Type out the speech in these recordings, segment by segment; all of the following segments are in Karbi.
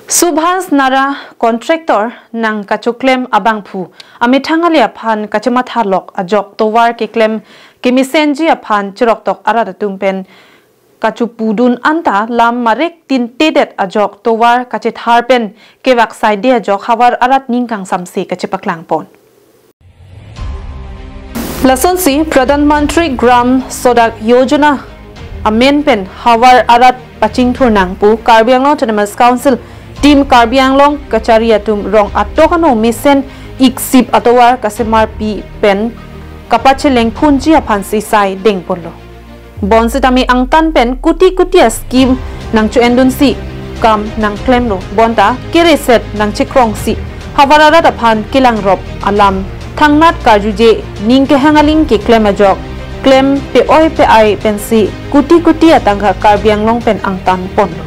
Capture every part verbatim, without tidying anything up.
Subhas Nara contractor nangkachoklem abangphu amethang ale aphan kachemathalok ajok tovar keklem kemesenji aphan cheroktok arat atum pen kachopudun anta lam marek tintedet ajok tovar kachethar pen kevak saide ajok havar arat ningkangsamse kachepaklangpon. Lasonsi Pradhan Mantri Gram Sadak Yojana amen pen havar arat pachingthur nangpu Karbi Anglong Autonomous Council Team Karbi Anglong kachari atum rong atok ano mesen iksip atovar kasemarpi pen kapachelengphunji aphansi sai dengponlo. Bonsitame angtan pen kuti kuti a-scheme nangcho-endunsi kam nangklemlo, bonta kereset nangchekrongsi havar arat aphan kelangrop alam thangnat karjuje ning kehang aling keklem ajok klem pe-oi pe-ai pensi kuti kuti atangka Karbi Anglong pen angtan ponlo.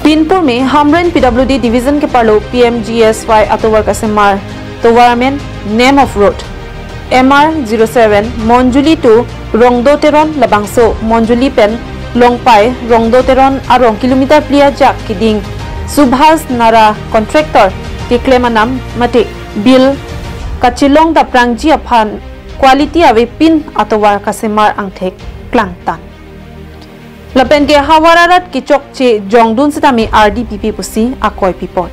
Pinpur me Hamren P W D Division keparlo P M G S Y atovar kasemar tovar amen Name of Road M R zero seven Monjuli to Rongdo Teron labangso Monjuli pen Longpai Rongdo Teron arong kilometer phli ajak keding Subhas Nara contractor keklem anam mate bill kachelong daprangji aphan quality avepin atovar kasemar angthek klangtan. Lapen ke havar arat kechokche jongdun sitame ardi pipe pusi akoi pipon.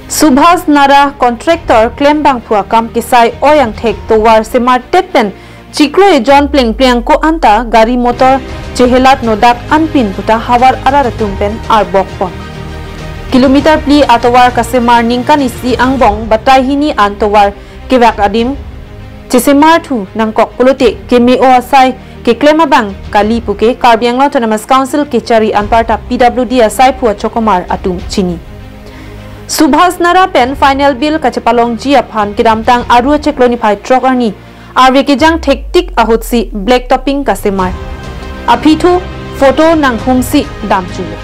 Subhas Nara contractor klem bangphu akam kesai oi angthek tovar semartet pen chiklo ejon plengpleng ko anta gari motor chehelat nodak anpin puta havar arat atum pen arbokpon. Kilometer phli atovar kasemar ningkan isi angbong batai hini an tovar kevak adim chesemarthu nangkok pulote keme-o asai keklem abang kali puke Karbi Anglong Autonomous Council kechari anparta P W D asaiphu achokomar atum chini. Subhas Nara pen final bill kachepalongji aphan kedamtang aru achiklo niphai throk arni arve kejang thektik ahutsi black topping kasemar. Aphi thu photo nanghumsi damjulo.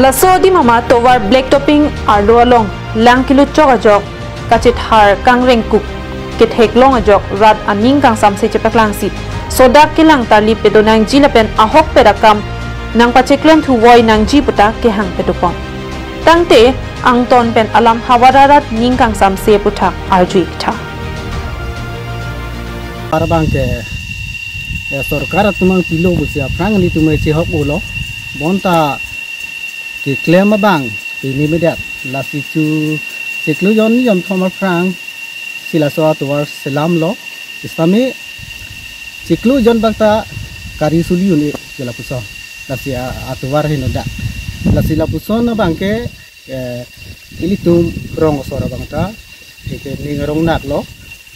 Laso adim ama tovar black topping arlo along lang kiluchok ajok kachethar kangrengkuk ketheklong ajok rat aning kangsamse chepaklangsi sodak kelang tarlip pedonangji lapen ahokpet akam nangpacheklemthu voi nangji puta kehang pedopon. Tangte angton pen alam havar arat ning kangsamse aputhak arju-ik tha. Arbang ke, eh, sorkar atum nangpilo pusi aphrang nelitum chehok ulo. Bonta keklem abang pini medat lasi chu chiklo jon ni jon thom aphrang si laso atovar selamlo. Sitame chiklo jon bak ta kari suli un-e si lapuson. Lasi a-, atovar henodak. Lasi lapuson abang ke, eh, ilitum rong asor abang ta, eke ning arong naklo.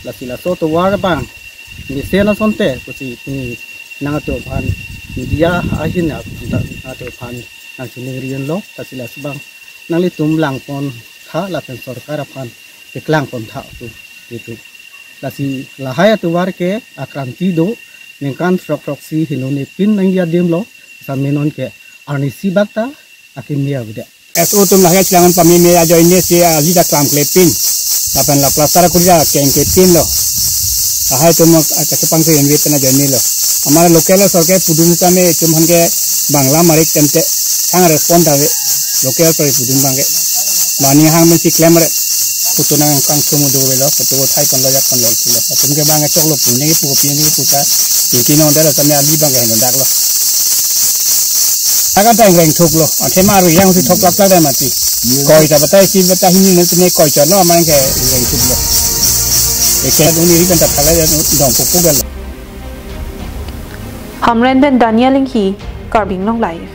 Lasi laso tovar abang mesen asonte pusi pini nangtum aphan media ahin nangtum aphan nangchining ri-unlo. Lasi laso abang nanglitum langpon tha lapen sorkar aphan keklangpon tha tu itu. Lasi lahai atovar ke akranti do, ningkan throk throksi heno nepin nangji adimlo, sitame non ke arnisi bak ta akimi avedet. S O atum lahai chelang pameme ajoine si ali ta klamklepin. Lapen la plaster kurja kengklepinlo. Lahai atum kachepangsi envepin ajoinelo. Amar local sorkar pudun sitame itum aphan ke bang lam marek temte sang respond ave. Local pari pudun abang ke. Mani hang men si klem re. Photo nangkangthum do avelo. Photo thai ponlo jak ponlo kilo. Atum ke abang choklo pu ne pu pi ne pu ta. Tingki nong delo sitame ali abang ke henodaklo. Akan ta rengthuklo. Athe ma ru yang si thok lap lap dai mati. Koi ta batai si batai hini ne tene koi chotlo amang ke rengthuklo. Eke duni ri kan ta phala ya dong pukpuk lo. Hamren pen Daniel Inghi, Karbi Anglong Live.